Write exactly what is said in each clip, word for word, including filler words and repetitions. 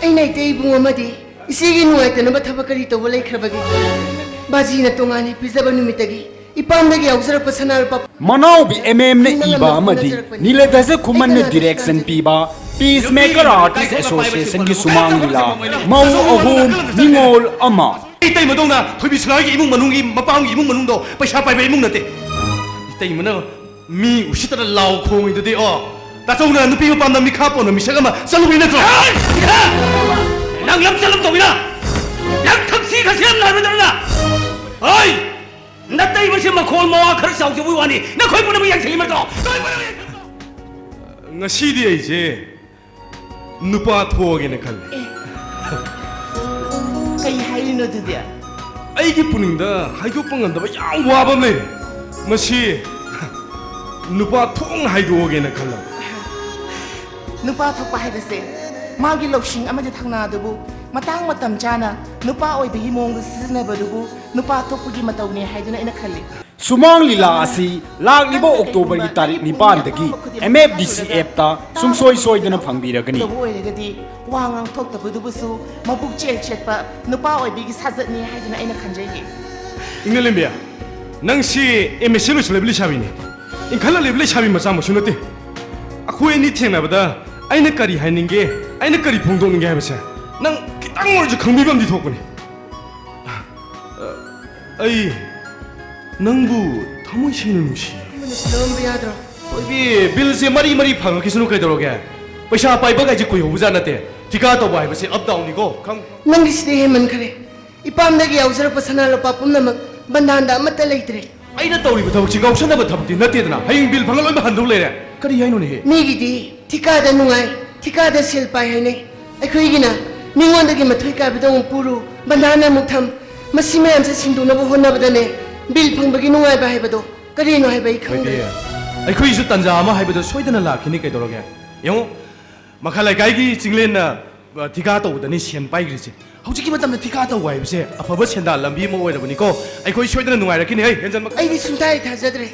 ꯑꯩꯅ ꯏꯇꯩ ꯏꯕꯨꯡ ꯑꯃꯗꯤ ꯏꯆꯦꯒꯤ ꯅꯨꯡꯉꯥꯏꯇꯅꯕ ꯊꯕꯛ ꯀꯔꯤ ꯇꯧꯕ ꯂꯩꯈ꯭ꯔꯕꯒꯦ? ꯕꯥꯖꯤꯅ ꯇꯣꯉꯥꯟꯅ ꯄꯤꯖꯕ ꯅꯨꯃꯤꯠꯇꯒꯤ ꯏꯄꯥꯝꯗꯒꯤ ꯌꯥꯎꯖꯔꯛꯄ ꯁꯅꯥ ꯂꯨꯄꯥ ꯃꯅꯥꯎꯕꯤ ꯑꯦꯝ ꯑꯦꯝꯅ ꯏꯕ ꯑꯃꯗꯤ ꯅꯤꯂꯦꯗꯖ ꯈꯨꯃꯟꯅ ꯗꯤꯔꯦꯛꯁꯟ ꯄꯤꯕ ꯄꯤꯁ ꯃꯦꯀꯔ ꯑꯥꯔꯇꯤꯁ ꯑꯦꯁꯣꯁꯤꯌꯦꯁꯟꯒꯤ ꯁꯨꯃꯥꯡ ꯂꯤꯂꯥ ꯃꯧ ꯑꯍꯨꯝ ꯅꯤꯉꯣꯜ ꯑꯃ꯫ ꯏꯇꯩ ꯃꯗꯧꯅ ꯊꯣꯏꯕꯤ ꯁꯅꯥꯒꯤ ꯏꯃꯨꯡ ꯃꯅꯨꯡꯒꯤ ꯃꯄꯥꯝꯒꯤ ꯏꯃꯨꯡ ꯃꯅꯨꯡꯗꯣ ꯄꯩꯁꯥ ꯄꯥꯏꯕ ꯏꯃꯨꯡ ꯅꯠꯇꯦ꯫ ꯏꯇꯩꯃꯅ ꯃꯤ ꯎꯁꯤꯠꯇꯅ ꯂꯥꯎ ꯈꯣꯡꯉꯤꯗꯨꯗꯤ, ꯑꯣ, ꯇꯥꯆꯧꯅ ꯅꯨꯄꯤ ꯃꯄꯥꯝꯗ ꯃꯤꯈꯥ ꯄꯣꯟꯕ ꯃꯤꯁꯛ ꯑꯃ ꯆꯠꯂꯨꯕꯩ ꯅꯠꯇ꯭ꯔꯣ? ꯅꯪ ꯂꯝ ꯆꯠꯂꯝ ꯇꯧꯕꯤꯅ? ꯅꯪ ꯊꯛꯁꯤ ꯈꯥꯁꯤ ꯌꯥꯝ ꯅꯥꯏꯕꯗꯧꯅ? ꯍꯣꯏ! ꯅꯇꯩꯃꯁꯦ ꯃꯈꯣꯜ ꯃꯋꯥ ꯈꯔ ꯆꯥꯎꯖꯕꯒꯤ ꯋꯥꯅꯤ, ꯅꯈꯣꯏ ꯄꯨꯝꯅꯃꯛ ꯌꯥꯡꯁꯤꯜꯂꯤ ꯅꯠꯇ꯭ꯔꯣ? ꯅꯈꯣꯏ ꯄꯨꯝꯅꯃꯛ ꯌꯥꯡꯁꯤꯜꯂꯤ ꯅꯠꯇ꯭ꯔꯣ? ꯉꯁꯤꯗꯤ ꯑꯩꯁꯦ ꯅꯨꯄꯥ ꯊꯣꯛꯑꯒꯦꯅ ꯈꯜꯂꯦ꯫ ꯀꯩ ꯍꯥꯏꯔꯤꯅꯣ ꯑꯗꯨꯗꯤ? ꯑꯩꯒꯤ ꯄꯨꯛꯅꯤꯡꯗ ꯍꯥꯏꯗꯣꯛꯄ ꯉꯝꯗꯕ ꯌꯥꯝ ꯋꯥꯕ ꯑꯃ ꯂꯩꯔꯦ꯫ ꯃꯁꯤ ꯅꯨꯄꯥ ꯊꯣꯛꯅ ꯍꯥꯏꯗꯣꯛꯑꯒꯦꯅ ꯈꯜꯂꯕ꯫ ꯅꯨꯄꯥ ꯊꯣꯛꯄ ꯍꯥꯏꯕꯁꯦ ꯃꯥꯒꯤ ꯂꯧꯁꯤꯡ ꯑꯃꯗꯤ ꯊꯧꯅꯥꯗꯨꯕꯨ ꯃꯇꯥꯡ ꯃꯇꯝ ꯆꯥꯅ ꯅꯨꯄꯥ ꯑꯣꯏꯕꯒꯤ ꯃꯑꯣꯡꯗ ꯁꯤꯖꯤꯟꯅꯕꯗꯨꯕꯨ ꯅꯨꯄꯥ ꯊꯣꯛꯄꯒꯤ ꯃꯇꯧꯅꯤ ꯍꯥꯏꯗꯨꯅ ꯑꯩꯅ ꯈꯜꯂꯤ꯫ ꯁꯨꯃꯥꯡ ꯂꯤꯂꯥ ꯑꯁꯤ ꯂꯥꯛꯂꯤꯕ ꯑꯣꯛꯇꯣꯕꯔꯒꯤ ꯇꯥꯔꯤꯛ ꯅꯤꯄꯥꯟꯗꯒꯤ ꯑꯦꯝ ꯑꯦꯐ ꯗꯤ ꯁꯤ ꯑꯦꯞꯇ ꯁꯨꯡꯁꯣꯏ ꯁꯣꯏꯗꯅ ꯐꯪꯕꯤꯔꯒꯅꯤ꯫ ꯇꯧꯕ ꯑꯣꯏꯔꯒꯗꯤ ꯋꯥ ꯉꯥꯡꯊꯣꯛꯇꯕꯗꯨꯕꯨꯁꯨ ꯃꯕꯨꯛ ꯆꯦꯠ ꯆꯦꯠꯄ ꯅꯨꯄꯥ ꯑꯣꯏꯕꯤꯒꯤ ꯁꯥꯖꯠꯅꯤ ꯍꯥꯏꯗꯨꯅ ꯑꯩꯅ ꯈꯟꯖꯩꯌꯦ꯫ ꯏꯪꯅ ꯂꯦꯝꯕꯤ, ꯅꯪꯁꯤ ꯑꯦꯝ ꯑꯦꯁ ꯁꯤ ꯂꯣꯏꯁꯤꯜꯂꯕ ꯂꯩꯁꯥꯕꯤꯅꯤ꯫ ꯏꯟꯈꯠꯂꯛꯂꯤꯕ ꯂꯩꯁꯥꯕꯤ ꯃꯆꯥꯃꯛꯁꯨ ꯅꯠꯇꯦ꯫ ꯑꯩꯈꯣꯏ ꯑꯅꯤ ꯊꯦꯡꯅꯕꯗ ꯑꯩꯅ ꯀꯔꯤ ꯍꯥꯏꯅꯤꯡꯒꯦ, ꯑꯩꯅ ꯀꯔꯤ ꯐꯣꯡꯗꯣꯛꯅꯤꯡꯒꯦ ꯍꯥꯏꯕꯁꯦ ꯅꯪ ꯈꯤꯇꯪ ꯑꯣꯏꯔꯁꯨ ꯈꯪꯕꯤꯕ ꯑꯃꯗꯤ ꯊꯣꯛꯄꯅꯤ꯫ ꯑꯩ ꯅꯪꯕꯨ ꯊꯃꯣꯏ ꯁꯦꯡꯅ ꯅꯨꯡꯁꯤ꯫ ꯑꯃꯅ ꯁꯤꯟꯅꯔꯝꯕ ꯌꯥꯗ꯭ꯔꯣ? ꯊꯣꯏꯕꯤ, ꯕꯤꯜꯁꯦ ꯃꯔꯤ ꯃꯔꯤ ꯐꯪꯉꯛꯈꯤꯁꯅꯨ ꯀꯩꯗꯧꯔꯒꯦ? ꯄꯩꯁꯥ ꯄꯥꯏꯕ ꯀꯥꯏꯁꯦ ꯀꯨꯏꯍꯧꯕꯖꯥꯠ ꯅꯠꯇꯦ꯫ ꯊꯤꯀꯥ ꯇꯧꯕ ꯍꯥꯏꯕꯁꯦ up down ꯅꯤꯀꯣ, ꯈꯪ? ꯅꯪꯒꯤꯁꯤꯗꯤ ꯍꯦꯟꯃꯟꯈꯔꯦ꯫ ꯏꯄꯥꯝꯗꯒꯤ ꯌꯥꯎꯖꯔꯛꯄ ꯁꯅꯥ ꯂꯨꯄꯥ ꯄꯨꯝꯅꯃꯛ ꯕꯟꯙꯥꯟꯗ ꯑꯃꯠꯇ ꯂꯩꯇ꯭ꯔꯦ꯫ ꯑꯩꯅ ꯇꯧꯔꯤꯕ ꯊꯕꯛꯁꯤ ꯉꯥꯎꯁꯟꯅꯕ ꯊꯕꯛꯇꯤ ꯅꯠꯇꯦꯗꯅ꯫ ꯍꯌꯦꯡ ꯕꯤꯜ ꯐꯪꯉ ꯂꯣꯏꯅꯃꯛ ꯍꯟꯗꯧ ꯂꯩꯔꯦ꯫ ꯀꯔꯤ ꯍꯥꯏꯅꯣꯅꯦꯍꯦ? ꯃꯤꯒꯤꯗꯤ ꯊꯤꯀꯥꯗ ꯅꯨꯡꯉꯥꯏ, ꯊꯤꯀꯥꯗ ꯁꯦꯜ ꯄꯥꯏ ꯍꯥꯏꯅꯩ꯫ ꯑꯩꯈꯣꯏꯒꯤꯅ ꯃꯤꯉꯣꯟꯗꯒꯤ ꯃꯊꯣꯏ ꯀꯥꯏꯕꯗ ꯑꯃꯨꯛ ꯄꯨꯔꯨ, ꯕꯟꯙꯥꯟ ꯑꯃꯨꯛ ꯊꯝ, ꯃꯁꯤ ꯃꯌꯥꯝꯁꯦ ꯁꯤꯡꯗꯣꯛꯅꯕ ꯍꯣꯠꯅꯕꯗꯅꯦ ꯕꯤꯜ ꯐꯪꯕꯒꯤ ꯅꯨꯡꯉꯥꯏꯕ ꯍꯥꯏꯕꯗꯣ ꯀꯔꯤꯅꯣ ꯍꯥꯏꯕ ꯑꯩ ꯈꯪꯗ꯭ꯔꯦ꯫ ꯍꯣꯏꯅꯦ, ꯑꯩꯈꯣꯏꯒꯤꯁꯨ ꯇꯥꯟꯖꯥ ꯑꯃ ꯍꯥꯏꯕꯗꯣ ꯁꯣꯏꯗꯅ ꯂꯥꯛꯈꯤꯅꯤ ꯀꯩꯗꯧꯔꯒꯦ? ꯌꯦꯡꯉꯨ, ꯃꯈꯥ ꯂꯩꯀꯥꯏꯒꯤ ꯆꯤꯡꯂꯦꯟꯅ, ꯑ, ꯊꯤꯀꯥ ꯇꯧꯕꯗꯅꯤ ꯁꯦꯟ ꯄꯥꯏꯈ꯭ꯔꯤꯁꯦ꯫ ꯍꯧꯖꯤꯛꯀꯤ ꯃꯇꯝꯗ ꯊꯤꯀꯥ ꯇꯧꯕ ꯍꯥꯏꯕꯁꯦ ꯑꯐꯕ ꯁꯦꯟꯗꯥꯟ ꯂꯝꯕꯤ ꯑꯃ ꯑꯣꯏꯔꯕꯅꯤꯀꯣ꯫ ꯑꯩꯈꯣꯏ ꯁꯣꯏꯗꯅ ꯅꯨꯡꯉꯥꯏꯔꯛꯈꯤꯅꯤ꯫ ꯍꯩ, ꯍꯦꯟꯖꯟꯕ ꯑꯩꯗꯤ ꯁꯨꯡꯊꯥ ꯍꯦꯛ ꯊꯥꯖꯗ꯭ꯔꯦ꯫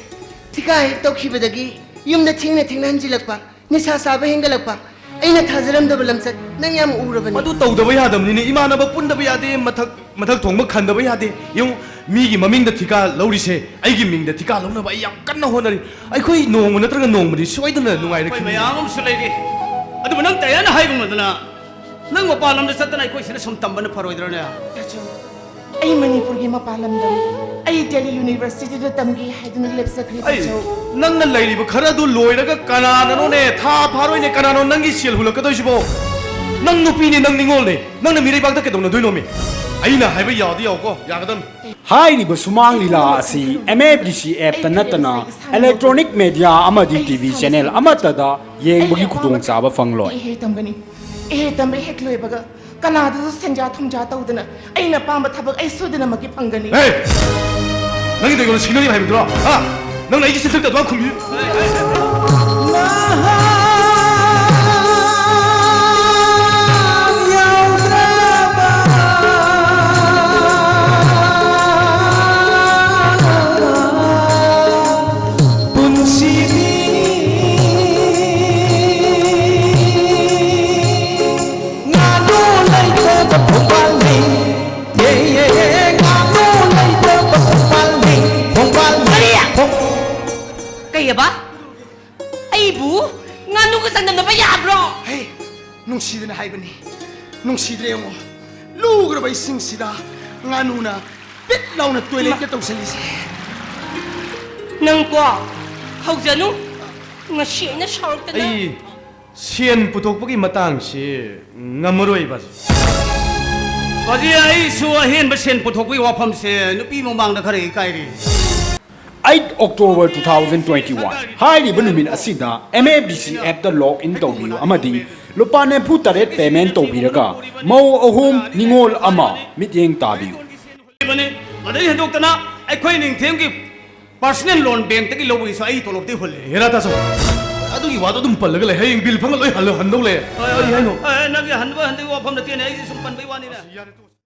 ꯊꯤꯀꯥ ꯍꯦꯛ ꯇꯧꯈꯤꯕꯗꯒꯤ ꯌꯨꯝꯗ ꯊꯦꯡꯅ ꯊꯦꯡꯅ ꯍꯟꯖꯤꯜꯂꯛꯄ, ꯅꯤꯁꯥ ꯆꯥꯕ ꯍꯦꯟꯒꯠꯂꯛꯄ, ꯑꯩꯅ ꯊꯥꯖꯔꯝꯗꯕ ꯂꯝꯆꯠ ꯅꯪ ꯌꯥꯝ ꯎꯔꯕꯅꯤ꯫ ꯃꯗꯨ ꯇꯧꯗꯕ ꯌꯥꯗꯕꯅꯤꯅꯦ꯫ ꯏꯃꯥꯟꯅꯕ ꯄꯨꯟꯗꯕ ꯌꯥꯗꯦ, ꯃꯊꯛ, ꯃꯊꯛ ꯊꯣꯡꯕ ꯈꯟꯗꯕ ꯌꯥꯗꯦ꯫ ꯌꯦꯡꯉꯨ, ꯃꯤꯒꯤ ꯃꯃꯤꯡꯗ ꯊꯤꯀꯥ ꯂꯧꯔꯤꯁꯦ ꯑꯩꯒꯤ ꯃꯤꯡꯗ ꯊꯤꯀꯥ ꯂꯧꯅꯕ ꯑꯩ ꯌꯥꯝ ꯀꯟꯅ ꯍꯣꯠꯅꯔꯤ꯫ ꯑꯩꯈꯣꯏ ꯅꯣꯡꯃ ꯅꯠꯇ꯭ꯔꯒ ꯅꯣꯡꯃꯗꯤ ꯁꯣꯏꯗꯅ ꯑꯩꯈꯣꯏ ꯅꯨꯡꯉꯥꯏꯔꯛꯈꯤꯅꯤ꯫ ꯃꯌꯥꯝ ꯑꯃꯁꯨ ꯂꯩꯔꯤ꯫ ꯑꯗꯨꯕꯨ ꯅꯪ ꯇꯌꯥꯅ ꯍꯥꯏꯒꯨꯝꯃꯗꯅ ꯅꯪ ꯃꯄꯥꯟ ꯂꯝꯗ ꯆꯠꯇꯅ ꯑꯩꯈꯣꯏ ꯁꯤꯗ ꯁꯨꯝ ꯇꯝꯕꯅ ꯐꯔꯣꯏꯗ꯭ꯔꯅꯦ? ꯇꯥꯆꯧ, ꯑꯩ ꯃꯅꯤꯄꯨꯔꯒꯤ ꯃꯄꯥꯟ ꯂꯝꯗ, ꯑꯩ ꯗꯦꯜꯂꯤ ꯌꯨꯅꯤꯚꯔꯁꯤꯇꯤꯗ ꯇꯝꯒꯦ ꯍꯥꯏꯗꯨꯅ ꯂꯦꯞꯆꯈ꯭ꯔꯦ, ꯑꯩ, ꯇꯥꯆꯧ꯫ ꯅꯪꯅ ꯂꯩꯔꯤꯕ ꯈꯔ ꯑꯗꯨ ꯂꯣꯏꯔꯒ ꯀꯅꯥꯅꯅꯣꯅꯦ? ꯊꯥ ꯐꯥꯔꯣꯏꯅꯦ, ꯀꯅꯥꯅꯣ ꯅꯪꯒꯤ ꯁꯦꯜ ꯍꯨꯜꯂꯛꯀꯗꯣꯏꯁꯤꯕꯣ? ꯅꯪ ꯅꯨꯄꯤꯅꯦ, ꯅꯪ ꯅꯤꯉꯣꯜꯅꯦ, ꯅꯪꯅ ꯃꯤꯔꯩꯕꯥꯛꯇ ꯀꯩꯗꯧꯅꯗꯣꯏꯅꯣꯃꯤ? ꯑꯩꯅ ꯍꯥꯏꯕ ꯌꯥꯎꯗꯤ ꯌꯥꯎꯀꯣ, ꯌꯥꯒꯗꯝ꯫ ꯍꯥꯏꯔꯤꯕ ꯁꯨꯃꯥꯡ ꯂꯤꯂꯥ ꯑꯁꯤ M F D C app ꯇ ꯅꯠꯇꯅ electronic media ꯑꯃꯗꯤ T V channel ꯑꯃꯠꯇꯗ ꯌꯦꯡꯕꯒꯤ ꯈꯨꯗꯣꯡꯆꯥꯕ ꯐꯪꯂꯣꯏ꯫ ꯑꯦ ꯍꯦ ꯇꯝꯒꯅꯤ꯫ ꯑꯦ ꯍꯦ ꯇꯝꯕ ꯍꯦꯛ ꯂꯣꯏꯕꯒ ꯀꯅꯥꯗꯁꯨ ꯁꯦꯟꯖꯥ ꯊꯨꯝꯖꯥ ꯇꯧꯗꯅ ꯑꯩꯅ ꯑꯄꯥꯝꯕ ꯊꯕꯛ ꯑꯩ ꯁꯣꯏꯗꯅꯃꯛꯀꯤ ꯐꯪꯒꯅꯤ꯫ ꯍꯦ! ꯅꯪꯒꯤ ꯀꯩꯅꯣ ꯁꯤꯡꯅꯔꯤ ꯍꯥꯏꯕꯗꯨꯔꯣ? ꯍꯥ? ꯅꯪꯅ ꯑꯩꯒꯤ ꯆꯤꯟꯊꯛꯇ ꯑꯗꯨꯃꯥꯏꯅ ꯈꯨꯝꯃꯤ? ꯄꯨꯟꯁꯤꯗꯤ ꯉꯥꯅꯨ ꯂꯩꯇꯕ ꯐꯨꯝꯕꯥꯜꯅꯤ꯫ ꯌꯦ, ꯌꯦ, ꯌꯦ, ꯉꯥꯅꯨ ꯂꯩꯇꯕ ꯐꯨꯝꯕꯥꯜꯅꯤ, ꯐꯨꯝꯕꯥꯜꯅꯤ, ꯀꯔꯤ? ꯐꯨꯝ- ꯀꯩꯑꯕ? ꯑꯩꯕꯨ ꯉꯥꯅꯨꯒ ꯆꯥꯡꯗꯝꯅꯕ ꯌꯥꯕ꯭ꯔꯣ? ꯍꯦ, ꯅꯨꯡꯁꯤꯗꯅ ꯍꯥꯏꯕꯅꯤ꯫ ꯅꯨꯡꯁꯤꯗ꯭ꯔꯦ ꯌꯦꯡꯉꯣ꯫ ꯂꯨꯈ꯭ꯔꯕ ꯏꯁꯤꯡꯁꯤꯗ ꯉꯥꯅꯨꯅ ꯄꯤꯠ ꯂꯥꯎꯅ ꯇꯣꯏꯂꯦꯠꯀ ꯇꯧꯁꯜꯂꯤꯁꯦ꯫ ꯅꯪꯀꯣ, ꯍꯧꯖꯅꯨ꯫ ꯉꯁꯤ ꯑꯩꯅ ꯁꯥꯎꯔꯛꯇꯅ꯫ ꯑꯩ ꯁꯦꯟ ꯄꯨꯊꯣꯛꯄꯒꯤ ꯃꯇꯥꯡꯁꯤ ꯉꯝꯃꯔꯣꯏ, ꯕꯥꯖꯤ꯫ ꯕꯥꯖꯤ, ꯑꯩꯁꯨ ꯑꯍꯦꯟꯕ ꯁꯦꯟ ꯄꯨꯊꯣꯛꯄꯒꯤ ꯋꯥꯐꯝꯁꯦ ꯅꯨꯄꯤ ꯃꯃꯥꯡꯗ ꯈꯔ ꯏꯀꯥꯏꯔꯤ꯫ Eight October two thousand twenty-one ꯍꯥꯏꯔꯤꯕ ꯅꯨꯃꯤꯠ ꯑꯁꯤꯗ M F D C app ꯇ log in ꯇꯧꯕꯤꯌꯨ ꯑꯃꯗꯤ ꯂꯨꯄꯥ ꯅꯤꯐꯨ ꯇꯔꯦꯠ payment ꯇꯧꯕꯤꯔꯒ ꯃꯧ ꯑꯍꯨꯝ, ꯅꯤꯉꯣꯜ ꯑꯃ ꯃꯤꯠꯌꯦꯡ ꯇꯥꯕꯤꯌꯨ꯫ ꯑꯗꯩ ꯍꯦꯟꯗꯣꯛꯇꯅ ꯑꯩꯈꯣꯏ ꯅꯤꯡꯊꯦꯝꯒꯤ personal loan bank ꯇꯒꯤ ꯂꯧꯕꯒꯤꯁꯨ ꯑꯩ ꯇꯣꯂꯣꯞꯇꯤ ꯍꯨꯜꯂꯦ꯫ ꯍꯦꯔꯥ ꯇꯥꯆꯧ, ꯑꯗꯨꯒꯤ ꯋꯥꯗꯣ ꯑꯗꯨꯝ ꯄꯜꯂꯒ ꯂꯩ꯫ ꯍꯌꯦꯡ bill ꯐꯪꯉ ꯂꯣꯏ ꯍꯜꯂ-, ꯍꯟꯗꯧ ꯂꯩ꯫ ꯍꯣꯏ, ꯍꯣꯏ, ꯀꯔꯤ ꯍꯥꯏꯅꯣ? ꯍꯣꯏ, ꯍꯣꯏ, ꯅꯪꯒꯤ ꯍꯟꯕ ꯍꯟꯗꯕꯒꯤ ꯋꯥꯐꯝ ꯅꯠꯇꯦꯅꯦ, ꯑꯩꯁꯦ ꯁꯨꯝ ꯄꯟꯕꯒꯤ ꯋꯥꯅꯤꯅꯦ꯫ ꯑꯁ, ꯌꯥꯔꯦ, ꯇꯣꯛꯑꯣ꯫